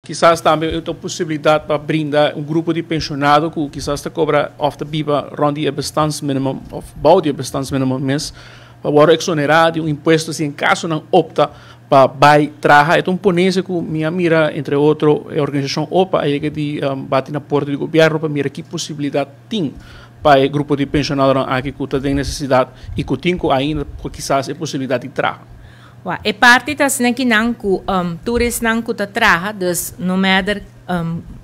Kisas tambe e ta un posibilidat pa brinda un grupo di penshonado ku kisas ta kobra òf ta biba rònt di e bestaansminimum òf bou di e bestaansminimum mes pa wòrdu eksonerá di un impuesto si en kaso nan opta pa bai traha. E ta un ponensia ku mi a mira entre otro e organisashon opa a yega di bati na porta di gobièrnu pa mira ki posibilidat tin pa e grupo di penshonadonan aki ku ta den nesesidat i ku tin ku ainda kisas e posibilidat di traha. Wa, e parti ta asina ki nan ku tur esnan ku ta traha, dus no matter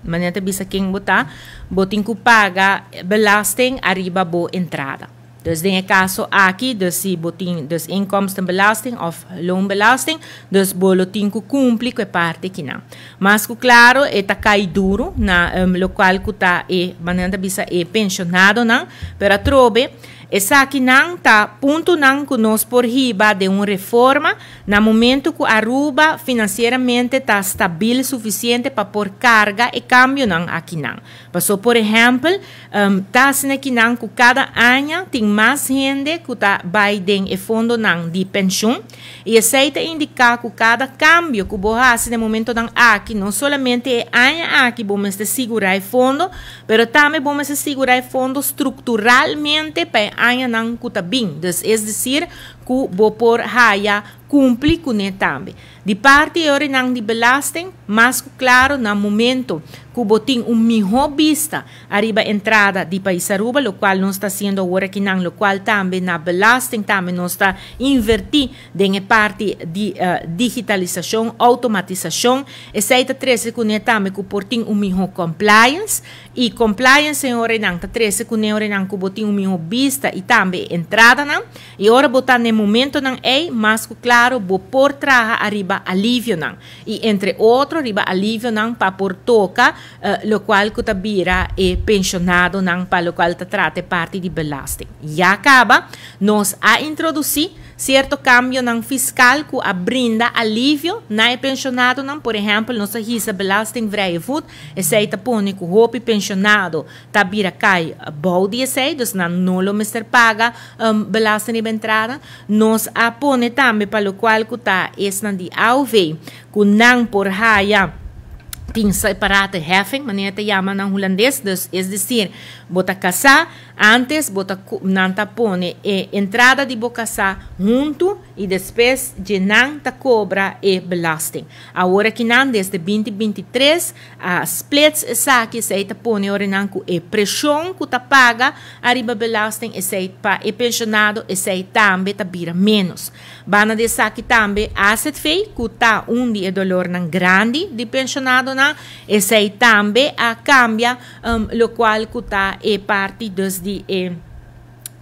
manera ta bisa ken bo ta, bo tin ku paga belasting ariba bo entrada. Dus den e kaso aki, dus si bo tin dus inkomstenbelasting of loonbelasting, dus bo lo tin ku kumpli ku e parti kinan. Mas ku klaro e ta kai duru na lokual ku ta e manera ta bisa e penshonadonan, pero atrobe, Esakinan ta puntonan ku nos por hiba den un reforma na momento ku Aruba finansieramente ta stabil sufisiente pa por karga e kambionan akinan. Paso por ehèmpel, ta asina kinan ku kada aña tin mas hende ku ta bai den e fondonan di penshun i esei ta indiká ku kada kambio ku bo hasi na e momentonan aki no solamente e aña aki bo mester sigurá e fondo, Pero tambe bo mester sigurá e fondo strukturalmente pa e añanan ku ta bin. Dus es desir ku bo por haya kumpli kuné tambe. Di parti e orinan di belasting, mas ku klaro na momento ku bo tin un mihó bista ariba entrada di pais Aruba, lokual nos ta hasiendo awor akinan, lokual tambe na belasting tambe nos ta invertí den e parti di digitalisashon, outomatisashon. Esei ta trese kuné tambe ku por tin un mihó compliance. I compliance, señorenan, ta trese kuné orenan ku bo tin un mihó bista i tambe e entradanan. I ora bo ta n'e momentonan ei, mas ku klaro bo por traha ariba alivionan. I entre otro riba alivionan pa por toka lokual ku ta bira e penshonadonan pa lokual ta trata e parti di belasting. Ya kaba nos a introdusí Sierto kambionan fiskal ku a brinda alivio na e penshonadonan, por ehèmpel nos a hisa belastingvrije voet, esei ta pone ku hopi penshonado ta bira kai bou di esei, dus nan no lo mester paga belasting riba entrada. Nos a pone tambe pa lokual ku ta esnan di AOV ku nan por haya tin separate heffing, manera ta yama na hulandes, dus es desir bo ta kasá, Antes bo ta nan ta pone e entrada di bo kasá huntu i despues dje nan ta kobra e belasting. Awor aki nan desde 2023 a splits esaki, esei ta pone ora nan ku e preshon ku ta paga ariba belasting esei pa e penshonado esei tambe ta bira menos. Banda di esaki tambe azv ku ta un di e dolornan grandi di penshonadonan esei tambe a kambia. Locual cu ta e parti dus di e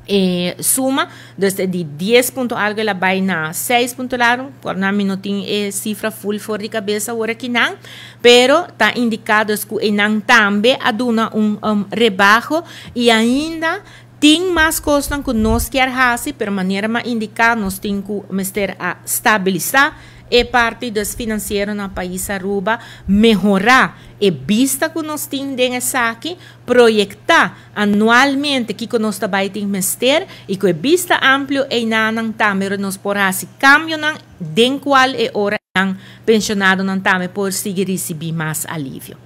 e suma, dus di dies punto algo el a bay na seis punto algo, por na mi no tin e cifra full for di cabeza awor akinan, pero ta indica dus cu eynan tambe a duna un rebaho y ainda tin mas cosnan cu nos kier haci, pero manera mi a indica nos tin cu mester a stabilisa e parti dus financiero na pais Aruba, mehora e bista ku nos tin den esaki, proyektá anualmente kiko nos ta bai tin mester i ku e bista amplio einanan tambe ora nos por hasi kambionan den kual e ora nan penshonadonan tambe por sigui risibí mas alivio.